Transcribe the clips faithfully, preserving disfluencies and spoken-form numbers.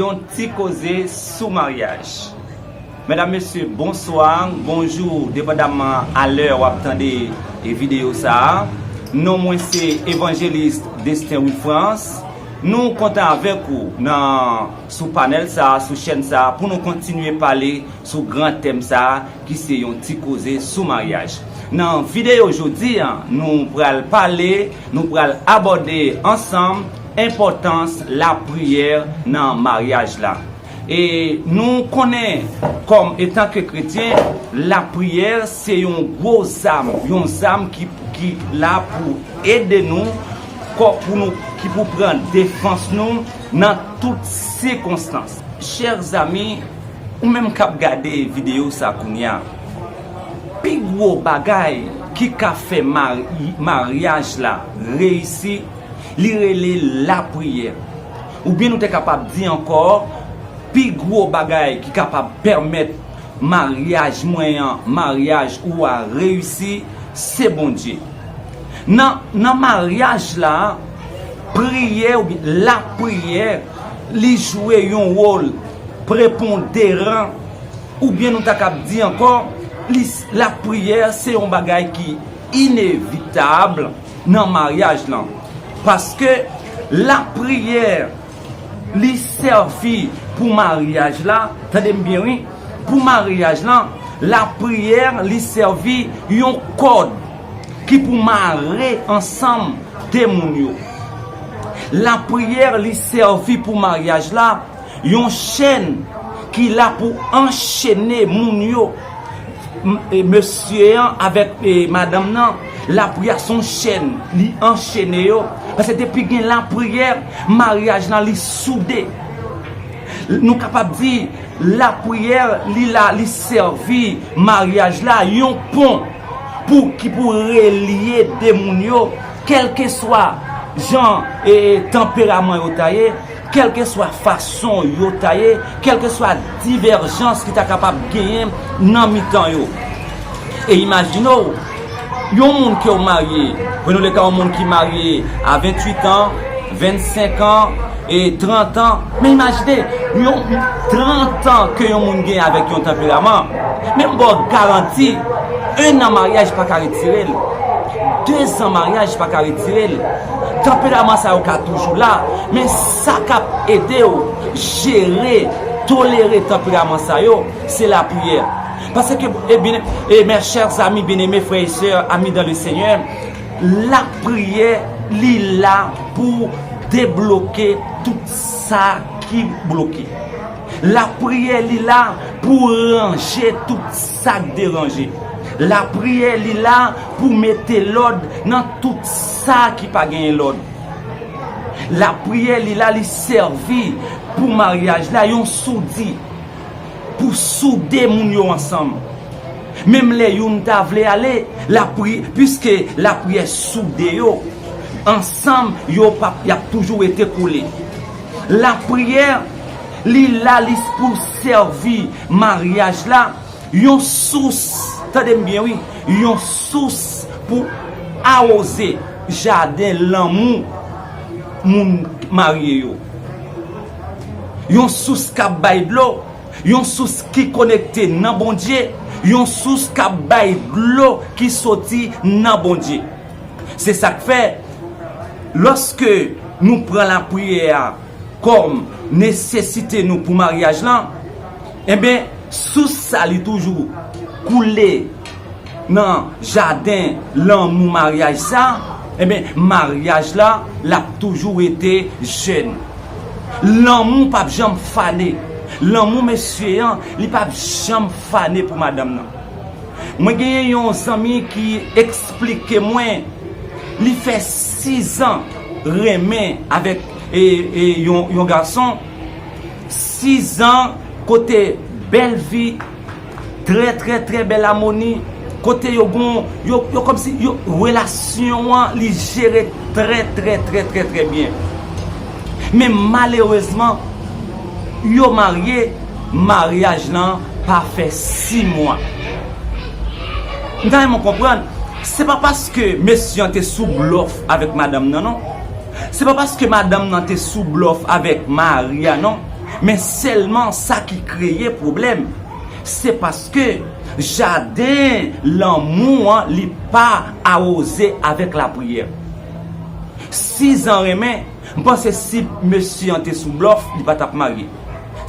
Yon ti koze sou maryaj. Medam, mesye, bonswa, bonjou, depandaman a lè w ap tande e videyo sa a. Non mwen se Evanjelis Destin Wilfrance. Nou kontan avèk ou nan, sou panèl sa a, sou chèn sa a, pou nou kontinye pale sou gran tèm sa a, ki se yon ti koze sou maryaj. Nan videyo jodi a, nou pral pale, nou pral abòde ansanm enpòtans lapriyè nan maryaj la. E nou konnen, kòm etanke kretyen, lapriyè se yon gwo zam, yon zam ki, ki la pou ede nou, kò-, pou nou, ki pou pran defans nou nan tout sikonstans. Chè zanmi, ou menm k ap gade videyo sa kounye a, pi gwo bagay ki ka fè mari-, maryaj la reyisi, li rele lapriyè. Oubyen nou te kapab di ankò, pi gwo bagay ki kapab pèmèt maryaj mwen an, maryaj ou a reyisi, se Bondye. Nan, nan maryaj la, priyè oubyen lapriyè, li jwe yon wòl preponderan, oubyen nou ta kab di ankò, li, lapriyè se yon bagay ki inevitab nan maryaj lan. Paske lapriyè, li sèvi pou maryaj la, tande m byen wi, pou maryaj lan, lapriyè, li sèvi yon kòd ki pou mare ansanm de moun yo. Lapriyè, li sèvi pou maryaj la, yon chèn ki la pou anchene moun yo. M-, e, mesye an avèk, e, madanm nan, lapriyè se yon chèn, li anchene yo. Paske depi gen lapriyè, maryaj lan li soude. Nou kapab di, lapriyè, li la, li sèvi maryaj la yon pon pou, ki pou relye de moun yo, kèlkeswa jan e, e tanperaman yo ta ye, kèlkeswa fason yo ta ye, kèlkeswa divèjans ki ta kapab genyen nan mitan yo. E imajine w, yon moun ke w marye, pran le ka yon moun ki marye a venntuit an, vennsenk an, e trant an. Men imajine, yon trant an ke yon moun gen avèk yon tanperaman, men m ba w garanti, en an maryaj pa ka retire l. De zan maryaj pa ka retire l. Tanperaman sa yo ka toujou la, men sa k ap ede w jere, tolere tanperaman sa yo, se lapriyè. Paske, e byen, e mes chers amis bien-aimés, frères et sœurs, amis dans le Seigneur, lapriyè, li la pou debloke tout sa ki bloke. Lapriyè, li la pou ranje tout sa k deranje. Lapriyè, li la pou mete lòd nan tout sa ki pa genyen lòd. Lapriyè, li la, li sèvi pou maryaj la, yon soudi, pou soude moun yo ansanm. Menm lè youn ta vle ale, lapri-, piske lapriyè soude yo, ansanm, yo p ap, y ap toujou rete kole. Lapriyè, li la, li pou sèvi maryaj la, yon sous, tande m byen wi, yon sous pou awoze jaden lanmou moun marye yo. Yon sous k ap bay dlo, yon sous ki konekte nan Bondye, yon sous k ap bay dlo ki soti nan Bondye. Se sa k fè, lòske nou pran lapriyè a kòm nesesite nou pou maryaj lan, enben, sous sa li toujou koule nan jaden lanmou maryaj sa, enben, maryaj la, l ap toujou rete jèn. Lanmou p ap janm fane. Lanmou mesye an, li p ap janm fane pou madanm nan. Mwen genyen yon zanmi ki eksplike mwen, li fè sizan renmen avèk, e, e, yon, yon gason. Sizan kote bèl vi, trè, trè, trè bèl amoni, kote yo gon, yo, yo kòmsi, yo, relasyon an, li jere trè, trè, trè, trè, trè byen. Men malerezman, yo marye, maryaj lan pa fè sis mwa. M ta renmen w konprann, se pa paske mesye an te sou blòf avèk madanm nan, non. Se pa paske madanm nan te sou blòf avèk mari a, non. Men sèlman sa ki kreye pwoblèm, se paske jaden lanmou an li pa awoze avèk lapriyè. Si Zan renmen, m panse si mesye an te sou blòf, li pa t ap marye.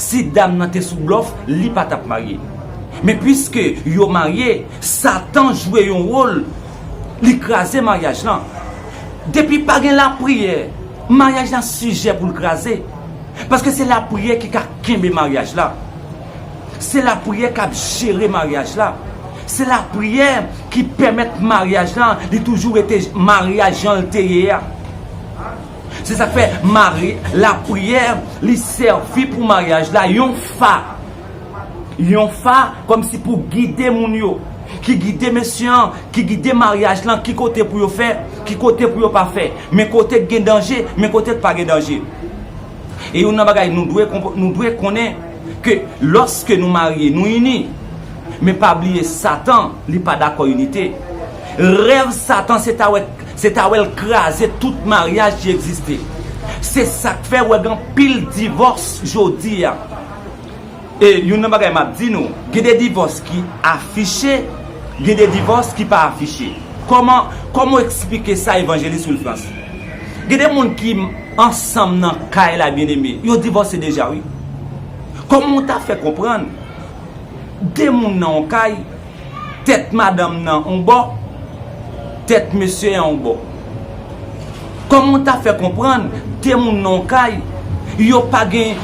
Si dam nan te sou blòf, li pa t ap marye. Men piske yo marye, Satan jwe yon wòl, li kraze maryaj lan. Depi pa gen lapriyè, maryaj la sijè pou l kraze. Paske se lapriyè ki ka kenbe maryaj la. Se lapriyè k ap jere maryaj la. Se lapriyè ki pèmèt maryaj la, li toujou rete maryaj jan l te ye a. Se sa k fè mari, lapriyè, li sèvi pou maryaj la yon fa. Yon fa kòmsi pou gide moun yo, ki gide mesye an, ki gide maryaj lan, ki kote pou yo fè, ki kote pou yo pa fè. Men kote k gen danje, men kote k pa gen danje. E youn nan bagay nou dwe konp-, nou dwe konnen ke lòske nou marye, nou ini. Men pa bliye Satan, li pa dakò inite. Rèv Satan se ta wè, se ta wè l kraze tout maryaj ki egziste. Se sa k fè w wè gen anpil divòs jodi a. E youn nan bagay m ap di nou, gen de divòs ki afiche, gen de divòs ki pa afiche. Kòman, kòman w eksplike sa, Evanjelis Wilfrance? Gen de moun ki ansanm nan kay la, byeneme, yo divòse deja, wi. Kòman w ta fè konprann de moun nan yon kay, tèt madanm nan yon bò, tèt mesye an yon bò? Kòman w ta fè konprann de moun nan yon kay, yo pa gen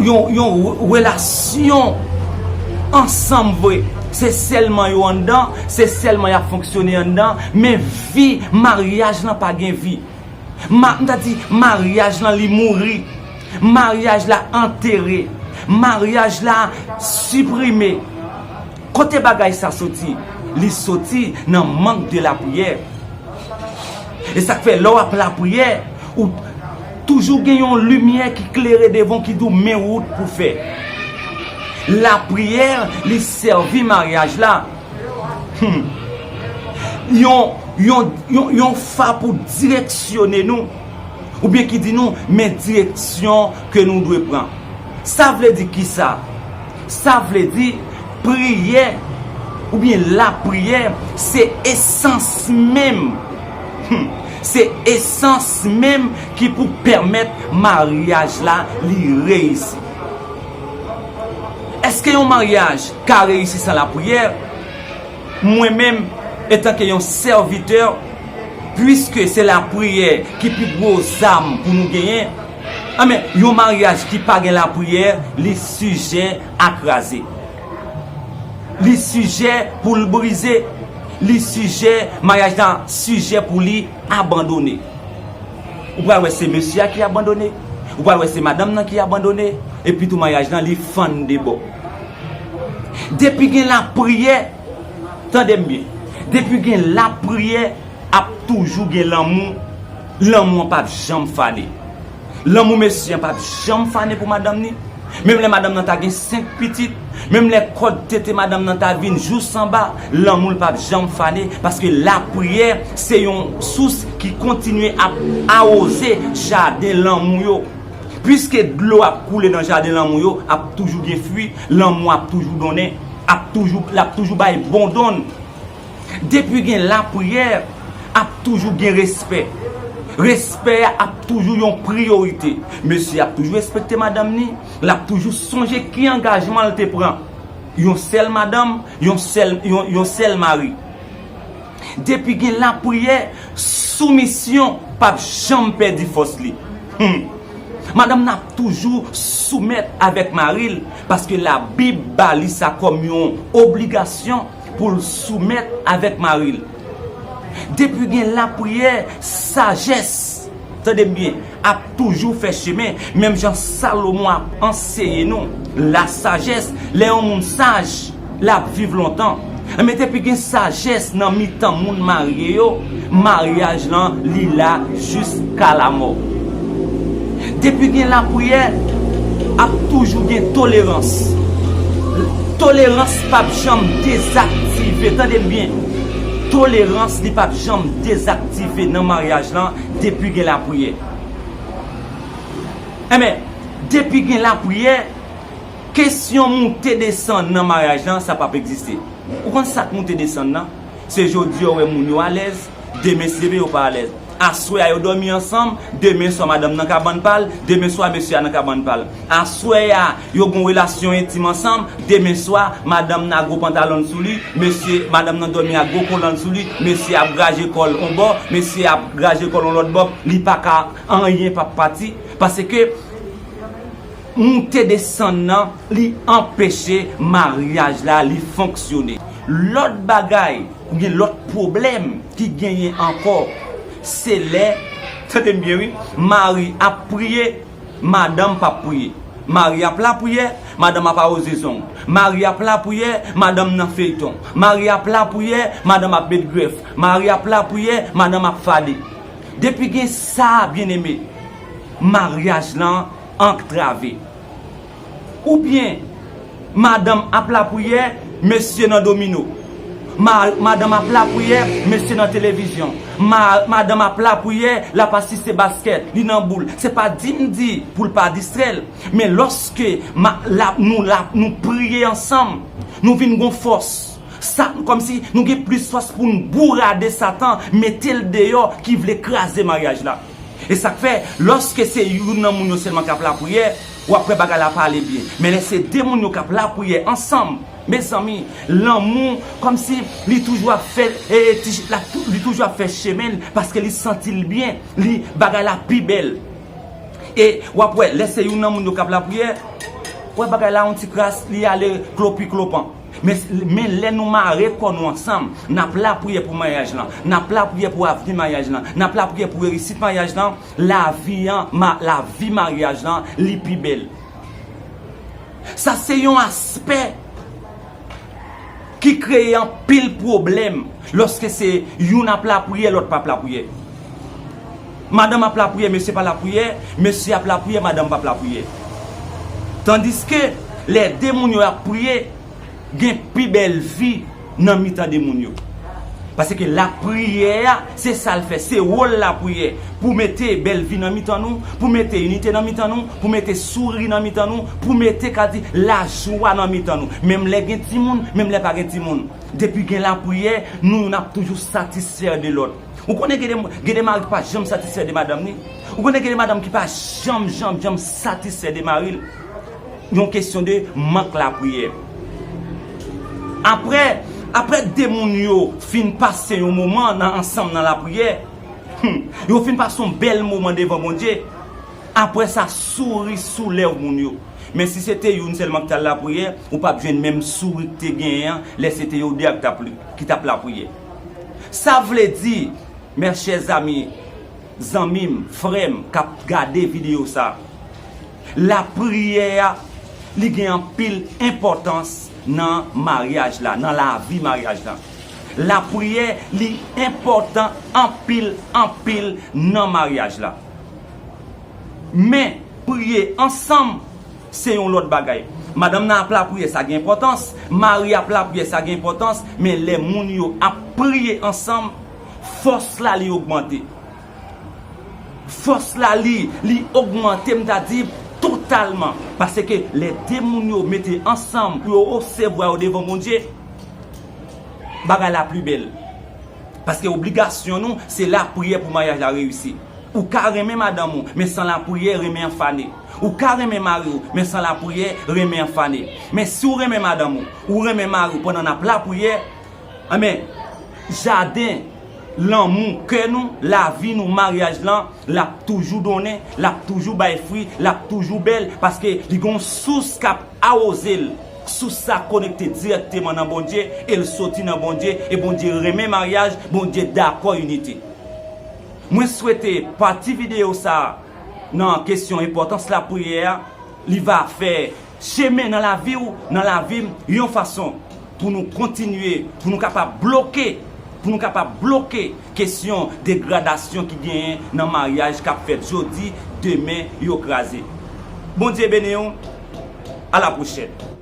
yon, yon re-, relasyon ansanm vre? Se sèlman yo anndan, se sèlman y ap fonksyone anndan, men vi maryaj lan pa gen vi. Ma-, m ta di, maryaj lan, li mouri. Maryaj la antere. Maryaj la siprime. Kote bagay sa soti? Li soti nan mank de lapriyè. E sa k fè, lè w ap lapriyè, ou toujou gen yon limyè ki klere devan w ki di w men wout pou fè. Lapriyè, li sèvi maryaj la. Hmm. Yon, yon, yon, yon fa pou direksyone nou, oubyen ki di nou men direksyon ke nou dwe pran. Sa vle di kisa? Sa vle di priyè oubyen lapriyè se esans menm. Hmm. Se esans menm ki pou pèmèt maryaj la li reyisi. Èske yon maryaj ka reyisi san lapriyè? Mwen menm, etanke yon sèvitè, piske se lapriyè ki pi gwo zam pou nou genyen, anben, yon maryaj ki pa gen lapriyè, li sijè a kraze. Li sijè pou l brize. Li sijè, maryaj la sijè pou li abandone. Ou pral wè se mesye a ki abandone. Ou pral wè se madanm nan ki abandone. Epi tou maryaj lan li fann de bò. Depi gen lapriyè, tande m byen. Depi gen lapriyè, ap toujou gen lanmou. Lanmou an p ap janm fane. Lanmou mesye an p ap janm fane pou madanm ni. Menm lè madanm nan ta gen senk pitit, menm lè kòd tete madanm nan ta vin jous anba, lanmou l p ap janm fane, paske lapriyè se yon sous ki kontinye ap awoze jaden lanmou yo. Piske dlo ap koule nan jaden lanmou yo, ap toujou gen fwi, lanmou ap toujou donnen, ap toujou, l ap toujou bay bon donn. Depi gen lapriyè, ap toujou gen respè. Respè a ap toujou yon priyorite. Mesye ap toujou respekte madanm ni, l ap toujou sonje ki angajman l te pran. Yon sèl madanm, yon sèl, yon, yon sèl mari. Depi gen lapriyè, soumisyon p ap janm pèdi fòs li. Hmm. Madanm nan ap toujou soumèt avèk mari l, paske Labib ba li sa kòm yon obligasyon pou l soumèt avèk mari l. Depi gen lapriyè, sajès, tande m byen, ap toujou fè chemen, menm jan Salomon ap anseye nou, lasajès, lè yon moun saj, l ap viv lontan. Men depi gen sajès nan mitan moun marye yo, maryaj lan, li la jiska lamò. Depi gen lapriyè, ap toujou gen tolerans. Tolerans p ap janm dezaktive, tande m byen. Tolerans, li p ap janm dezaktive nan maryaj lan depi gen lapriyè. Enben, depi gen lapriyè, Kesyon moute desann nan maryaj lan, sa p ap egziste. Ou konn sa k moute desann nan? Se jodi a w wè moun yo alèz, demen se leve yo pa alèz. Aswè a yo dòmi ansanm, demen swa madanm nan ka bann pa l, demen swa mesye a nan ka bann pa l. Aswè a yo gen yon relasyon entim ansanm, demen swa madanm nan ak gwo pantalon l sou li, mesye, madanm nan dòmi ak gwo kolan l sou li, mesye ap graje kò l yon bò, mesye ap graje kò l yon lòt bò, li pa ka, anyen p ap pati, paske moute desann nan, li anpeche maryaj la, li fonksyone. Lòt bagay, oubyen lòt pwoblèm ki genyen ankò, se lè, tande m byen wi, mari ap priye, madanm p ap priye. Mari ap lapriyè, madanm ap awoze zong. Mari ap lapriyè, madanm nan feyton. Mari ap lapriyè, madanm ap met grèf. Mari ap lapriyè, madanm ap fade. Depi gen sa, byeneme, maryaj lan antrave. Oubyen, madanm ap lapriyè, mesye nan domino. Ma-, madanm ap lapriyè, mesye nan televizyon. Ma-, madanm ap lapriyè, l ap asiste baskèt, li nan boul. Se pa di m di pou l pa distrè l, men lòske ma-, la, nou la, nou priye ansanm, nou vin gon fòs. Sa, kòmsi nou gen plis fòs pou n bourade Satan, mete l deyò, ki vle kraze maryaj la. E sa k fè, lòske se youn nan moun yo sèlman k ap lapriyè, w ap wè bagay la pa ale byen. Men lè se de moun yo k ap lapriyè ansanm, mezanmi, lanmou, kòmsi li toujou ap fè, e, ti, l ap tou-, li toujou ap fè chemen l, paske li santi l byen, li, bagay la pi bèl. E w ap wè, lè se youn nan moun yo k ap lapriyè, w wè bagay la yon ti kras, li ale klopi klopan. Men, men lè nou mare kò nou ansanm, n ap lapriyè pou maryaj lan, n ap lapriyè pou avni maryaj lan, n ap lapriyè pou reyisit maryaj lan, lavi an, ma-, lavi maryaj lan, li pi bèl. Sa se yon aspè ki kreye anpil pwoblèm lòske se youn ap lapriyè, lòt p ap lapriyè. Madanm ap lapriyè, mesye pa lapriyè, mesye ap lapriyè, madanm p ap lapriyè. Tandiske lè de moun yo ap priye, gen pi bèl vi nan mitan de moun yo. Paske lapriyè a, se sa l fè, se wòl lapriyè. Pou mete bèl vi nan mitan nou, pou mete inite nan mitan nou, pou mete souri nan mitan nou, pou mete, ka di, lajwa nan mitan nou. Menm lè gen timoun, menm lè pa gen timoun. Depi gen lapriyè, nou youn ap toujou satisfè de lòt. Ou konnen gen de, gen de mari ki pa janm satisfè de madanm ni. Ou konnen gen de madanm ki pa janm, janm, janm satisfè de mari l. Yon kesyon de mank lapriyè. Apre, apre de moun yo fin pase yon moman nan, ansanm nan lapriyè, hmm, yo fin pase yon bèl moman devan Bondye, apre sa, souri sou lèv moun yo. Men si se te youn sèlman ki t al lapriyè, ou p ap jwenn menm souri ki te genyen an, lè se te yo de a ki t ap, ki t ap lapriyè. Sa vle di, mes chers amis, zanmi m, frè m k ap gade videyo sa, lapriyè a, li gen anpil enpòtans nan maryaj la, nan lavi maryaj la. Lapriyè, li enpòtan anpil, anpil nan maryaj la. Men, priye ansanm, se yon lòt bagay. Madanm nan ap lapriyè, sa gen enpòtans. Mari ap lapriyè, sa gen enpòtans. Men lè moun yo ap priye ansanm, fòs la li ogmante. Fòs la li, li ogmante, m ta di, totalman. Paske lè de moun yo mete ansanm pou yo resevwa yo devan Bondye, bagay la pli bèl. Paske obligasyon nou, se lapriyè pou maryaj la reyisi. Ou ka renmen madanm ou, men san lapriyè, renmen an fane. Ou ka renmen mari w, men san lapriyè, renmen an fane. Men si w renmen madanm ou, ou renmen mari w pandan n ap lapriyè, enben, jaden lanmou kè nou, lavi nou, maryaj lan, l ap toujou donnen, l ap toujou bay fwi, l ap toujou bèl, paske li gen yon sous k ap awoze l. Sous sa konekte dirèkteman nan Bondye, e l soti nan Bondye, e Bondye renmen maryaj, Bondye dakò inite. Mwen swete pati videyo sa a nan kesyon enpòtans lapriyè a, li va fè chemen nan lavi w, nan lavi m, yon fason pou nou kontinye, pou nou kapab bloke, pou nou kapab bloke kesyon degradasyon ki genyen nan maryaj k ap fèt jodi, demen yo kraze. Bondye beni w, a la pwochèn.